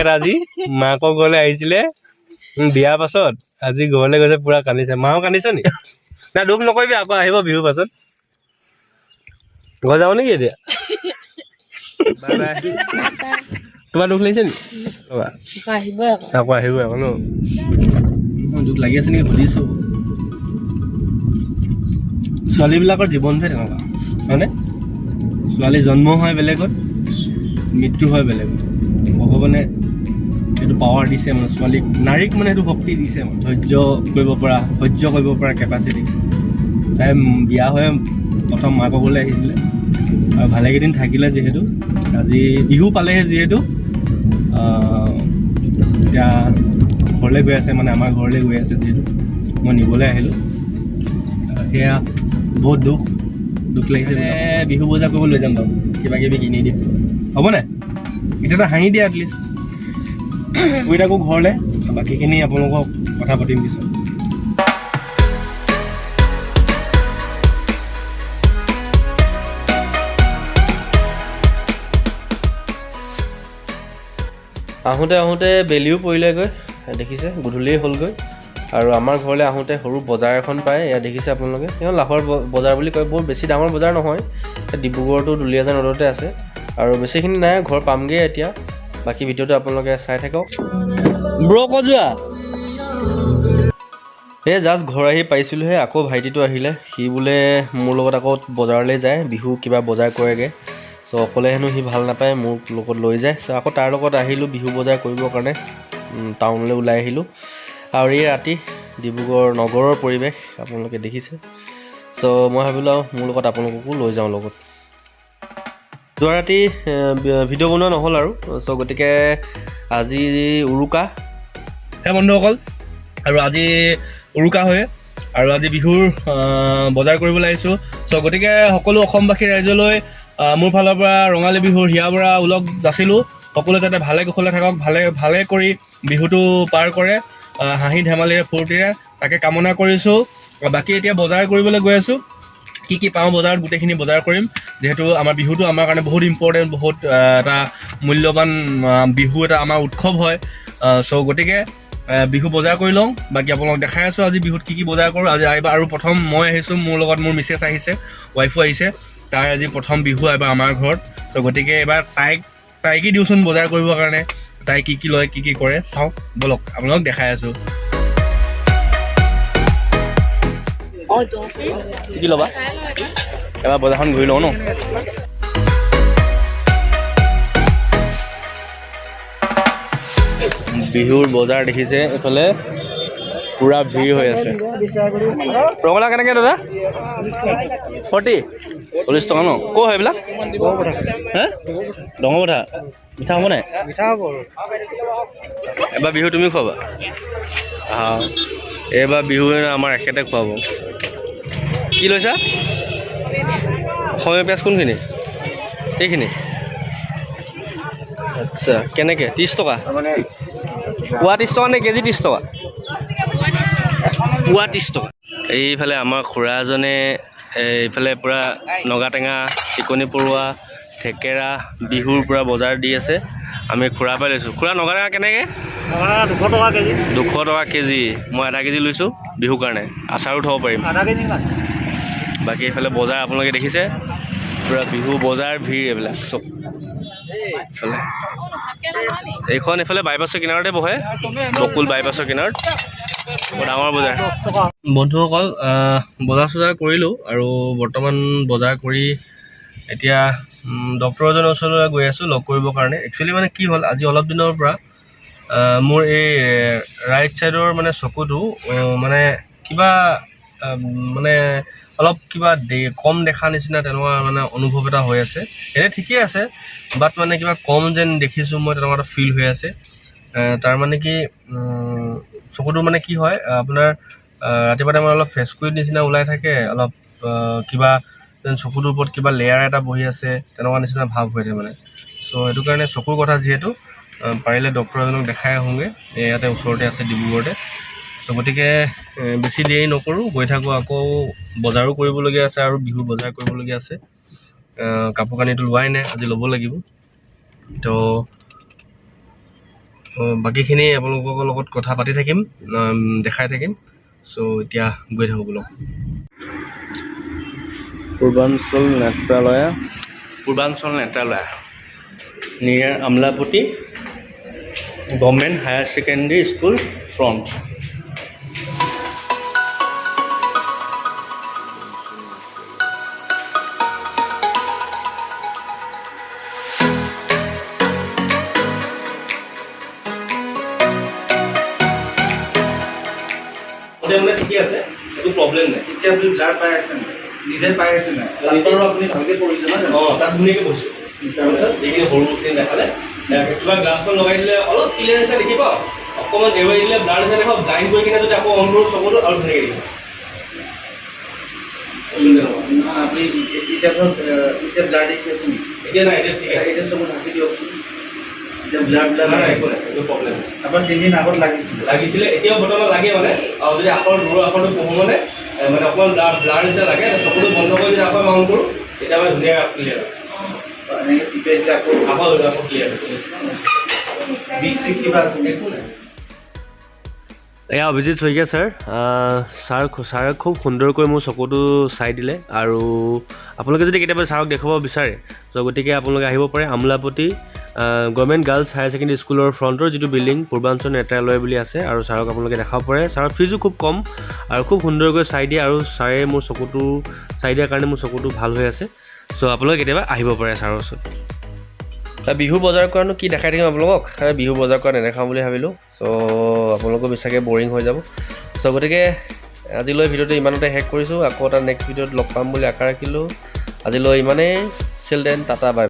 তেখেত আজি মাকৰ ঘৰলৈ আহিছিলে বিয়াৰ পাছত, আজি ঘৰলৈ গৈছে, পুৰা কান্দিছে। মাও কান্দিছ নি? নাই, দুখ নকৰিবি, আকৌ আহিব বিহুৰ পাছত। ঘৰ যাব নেকি এতিয়া? Bye bye. তোমাৰ দুখ লাগিছে নি? ৰ'বা। আহিব আকৌ। আকৌ আহিব আকৌ ন? দুখ লাগি আছে নেকি সুধিছোঁ। ছোৱালীবিলাকৰ জীৱনটোৱে তেনেকুৱা, হয়নে? ছোৱালী জন্ম হয় বেলেগত, মৃত্যু হয় বেলেগত। ভগৱানে সেইটো পাৱাৰ দিছে, মানে ছোৱালীক, নাৰীক মানে সেইটো শক্তি দিছে, মানে ধৈৰ্য কৰিব পৰা, সহ্য কৰিব পৰা কেপাচিটি। তাই বিয়া হৈ প্ৰথম মাকৰ ঘৰলৈ আহিছিলে আৰু ভালেকেইদিন থাকিলে। যিহেতু আজি বিহু পালেহি, যিহেতু এতিয়া ঘৰলৈ গৈ আছে, মানে আমাৰ ঘৰলৈ গৈ আছে, যিহেতু মই নিবলৈ আহিলোঁ, সেয়া বহুত দুখ দুখ লাগিছে। বিহু বজাৰ কৰিব লৈ যাম বাৰু, কিবা কিবি কিনি দিম, হ'ব নাই? এতিয়াতো হাঁহি দিয়া এটলিষ্ট। গৈ থাকোঁ ঘৰলৈ, বাকীখিনি আপোনালোকক কথা পাতিম পিছত। আহোঁতে আহোঁতে বেলিও পৰিলেগৈ, দেখিছে, গধূলিয়ে হ'লগৈ। আৰু আমাৰ ঘৰলৈ আহোঁতে সৰু বজাৰ এখন পায়, এয়া দেখিছে আপোনালোকে, তেওঁ লাহৰ বজাৰ বুলি কয়। বৰ বেছি ডাঙৰ বজাৰ নহয়, ডিব্ৰুগড়তো দুলীয়াজান ৰোডতে আছে আৰু বেছিখিনি নাই, ঘৰ পামগৈ এতিয়া। বাকী ভিডিঅ'টো আপোনালোকে চাই থাকক। ব্ৰ, ক'ত যোৱা? এই জাষ্ট ঘৰ আহি পাইছিলোঁহে, আকৌ ভাইটিটো আহিলে। সি বোলে মোৰ লগত আকৌ বজাৰলৈ যায়, বিহু কিবা বজাৰ কৰেগৈ। চ' অকলে হেনো সি ভাল নাপায়, মোৰ লগত লৈ যায়। চ' আকৌ তাৰ লগত আহিলোঁ বিহু বজাৰ কৰিবৰ কাৰণে, টাউনলৈ ওলাই আহিলোঁ। আৰু এই ৰাতি ডিব্ৰুগড় নগৰৰ পৰিৱেশ আপোনালোকে দেখিছে। চ' মই ভাবিলোঁ আৰু মোৰ লগত আপোনালোককো লৈ যাওঁ লগত। যোৱা ৰাতি ভিডিঅ' বনোৱা নহ'ল আৰু। চ' গতিকে আজি উৰুকা। হে বন্ধুসকল, আৰু আজি উৰুকা হয় আৰু আজি বিহুৰ বজাৰ কৰিবলৈ আহিছোঁ। চ' গতিকে সকলো অসমবাসী ৰাইজলৈ মোৰ ফালৰ পৰা ৰঙালী বিহুৰ হিয়া ভৰা ওলগ যাচিলোঁ। সকলোৱে যাতে ভালে কুশলে থাকক, ভালে ভালে কৰি বিহুটো পাৰ কৰে, হাঁহি ধেমালিৰে ফূৰ্তিৰে, তাকে কামনা কৰিছোঁ। বাকী এতিয়া বজাৰ কৰিবলৈ গৈ আছোঁ। কি কি পাওঁ বজাৰত, গোটেইখিনি বজাৰ কৰিম। যিহেতু আমাৰ বিহুটো আমাৰ কাৰণে বহুত ইম্পৰ্টেণ্ট, বহুত এটা মূল্যৱান বিহু এটা আমাৰ উৎসৱ হয়। চ' গতিকে বিহু বজাৰ কৰি লওঁ। বাকী আপোনালোকক দেখাই আছোঁ আজি বিহুত কি কি বজাৰ কৰোঁ। আজি এইবাৰ আৰু প্ৰথম মই আহিছোঁ, মোৰ লগত মোৰ মিছেছ আহিছে, ৱাইফো আহিছে। তাইৰ আজি প্ৰথম বিহু এবাৰ আমাৰ ঘৰত। চ' গতিকে এইবাৰ তাইকে দিওঁচোন বজাৰ কৰিবৰ কাৰণে। তাই কি কি লয়, কি কি কৰে চাওঁ ব'লক, আপোনালোকক দেখাই আছোঁ। কি কি ল'বা? এবাৰ বজাৰখন ঘূৰি লওঁ ন? বিহুৰ বজাৰ দেখিছে, এইফালে পুৰা ভিৰ হৈ আছে। ৰঙালাও কেনেকৈ দাদা? 40, 40 টকা ন? ক'ৰ হয় এইবিলাক? হে, ডাঙৰ কথা, মিঠা হ'ব নাই? এবাৰ বিহু তুমি খুৱাবা। অঁ, এইবাৰ বিহু আমাৰ এখেতে খুৱাব। কি লৈছা? অসমীয়া পিঁয়াজ কোনখিনি? এইখিনি? আচ্ছা, কেনেকৈ? 30 টকা পোৱা? 30 টকা নে কেজি 30 টকা? পোৱা 30 টকা। এইফালে আমাৰ খুৰা এজনে এইফালে পূৰা নগাটেঙা, চিকনি পৰুৱা, থেকেৰা বিহুৰ পূৰা বজাৰ দি আছে। আমি খুৰা পাই লৈছোঁ। খুৰা, নগাটেঙা কেনেকৈ? 200 টকা কেজি। 200 টকা কেজি। মই আধা কেজি লৈছোঁ বিহুৰ কাৰণে, আচাৰো থ'ব পাৰিম। আধা কেজি। বাকী এইফালে বজাৰ আপোনালোকে দেখিছে, পূৰা বিহু বজাৰ ভিৰ এইবিলাক চব। এইফালে এইখন এইফালে বাইপাছৰ কিনাৰতে বহে, বকুল বাইপাছৰ কিনাৰত বৰ ডাঙৰ বজাৰ। বন্ধুসকল, বজাৰ চজাৰ কৰিলোঁ আৰু বৰ্তমান বজাৰ কৰি এতিয়া ডক্টৰ এজনৰ ওচৰলৈ গৈ আছোঁ লগ কৰিবৰ কাৰণে। একচুৱেলি মানে কি হ'ল, আজি অলপ দিনৰ পৰা মোৰ এই ৰাইট ছাইডৰ মানে চকুটো মানে কিবা মানে অলপ কিবা কম দেখা নিচিনা তেনেকুৱা মানে অনুভৱ এটা হৈ আছে। এনেই ঠিকেই আছে, বাট মানে কিবা কম যেন দেখিছোঁ মই, তেনেকুৱা এটা ফিল হৈ আছে। তাৰ মানে কি চকুটো মানে কি হয় আপোনাৰ, ৰাতিপুৱা টাইমত অলপ ফেচকুৰিৰ নিচিনা ওলাই থাকে, অলপ কিবা যেন চকুটোৰ ওপৰত কিবা লেয়াৰ এটা বহি আছে, তেনেকুৱা নিচিনা ভাৱ হৈ থাকে মানে। চ' সেইটো কাৰণে চকুৰ কথা যিহেতু, পাৰিলে ডক্টৰ এজনক দেখাই আহোঁগৈ। এই ইয়াতে ওচৰতে আছে ডিব্ৰুগড়তে। চ' গতিকে বেছি দেৰি নকৰোঁ, গৈ থাকোঁ। আকৌ বজাৰো কৰিবলগীয়া আছে আৰু বিহু বজাৰ কৰিবলগীয়া আছে। কাপোৰ কানিটো লোৱাই নাই, আজি ল'ব লাগিব। তো বাকীখিনি আপোনালোকৰ লগত কথা পাতি থাকিম, দেখাই থাকিম। চ' এতিয়া গৈ থাকোঁ ব'লক। পূৰ্বাঞ্চল নেত্ৰালয়া। পূৰ্বাঞ্চল নেত্ৰালয়া, near Amlapatti Government Higher Secondary School front. মানে ঠিকে আছে, একো প্ৰব্লেম নাই। এতিয়া আপুনি ব্লাৰ পাই আছে নাই? নিজে পাই আছে নাই? তাৰো আপুনি ভালকে পঢ়িছে নহয় জানো? অঁ, তাত ধুনীয়াকৈ বহিছোঁ। তাৰপিছত যিখিনি সৰুখিনি দেখালে, কিবা গ্লাছখন লগাই দিলে অলপ ক্লিয়াৰ নিচিনা দেখিব, অকণমান এৰুৱাই দিলে ব্লাৰ নিচিনা দেখিব। ব্লাইণ্ড কৰি কিনে যদি আকৌ অন কৰোঁ চকুটো, আৰু ধুনীয়াকৈ দেখিব। বস্তুটো তেনেকুৱা। নহয়, আপুনি এতিয়া ধৰক এতিয়া ব্লাৰ দেখি আছে নেকি? এতিয়া নাই, এতিয়া ঠিক আছে। এতিয়া চকু ঢাকি দিয়কচোন। এতিয়া ব্লাৰ ব্লাৰ নাই নাই, একো নাই, একো প্ৰব্লেম নাই। আপোনাৰ 3 দিন আগত লাগিছিলে? লাগিছিলে, এতিয়াও বৰ্তমান লাগে মানে। আৰু যদি আখৰ, দূৰৰ আখৰটো পঢ়োঁ মানে মানে অকণমান ব্লাৰ ব্লাৰ নিচিনা লাগে। চকুটো বন্ধ কৰি যদি আকৌ অন কৰোঁ, তেতিয়া মানে ধুনীয়া ক্লিয়াৰ। এনেকৈ টিপাই দিলে আকৌ? আকৌ আকৌ ক্লিয়াৰ। বিষ চিষ কিবা আছে? একো নাই। এয়া অভিজিত শইকীয়া ছাৰ। ছাৰ, ছাৰে খুব সুন্দৰকৈ মোৰ চকুটো চাই দিলে। আৰু আপোনালোকে যদি কেতিয়াবা ছাৰক দেখুৱাব বিচাৰে, চ' গতিকে আপোনালোকে আহিব পাৰে Amolapatty government girls higher secondary স্কুলৰ ফ্ৰণ্টৰ যিটো বিল্ডিং পূৰ্বাঞ্চল নেত্ৰালয় বুলি আছে, আৰু ছাৰক আপোনালোকে দেখাব পাৰে। ছাৰৰ ফিজো খুব কম আৰু খুব সুন্দৰকৈ চাই দিয়ে। আৰু ছাৰে মোৰ চকুটো চাই দিয়াৰ কাৰণে মোৰ চকুটো ভাল হৈ আছে। চ' আপোনালোকে কেতিয়াবা আহিব পাৰে ছাৰৰ ওচৰত। বিহু বজাৰ কৰানো কি দেখাই থাকিম আপোনালোকক? বিহু বজাৰ কৰা নেদেখাওঁ বুলি ভাবিলোঁ। চ' আপোনালোকো বেছিকৈ বৰিং হৈ যাব। চ' গতিকে আজিলৈ ভিডিঅ'টো ইমানতে শেষ কৰিছোঁ। আকৌ এটা নেক্সট ভিডিঅ'ত লগ পাম বুলি আশা ৰাখিলোঁ। আজিলৈ ইমানেই। Till then, tata, bye.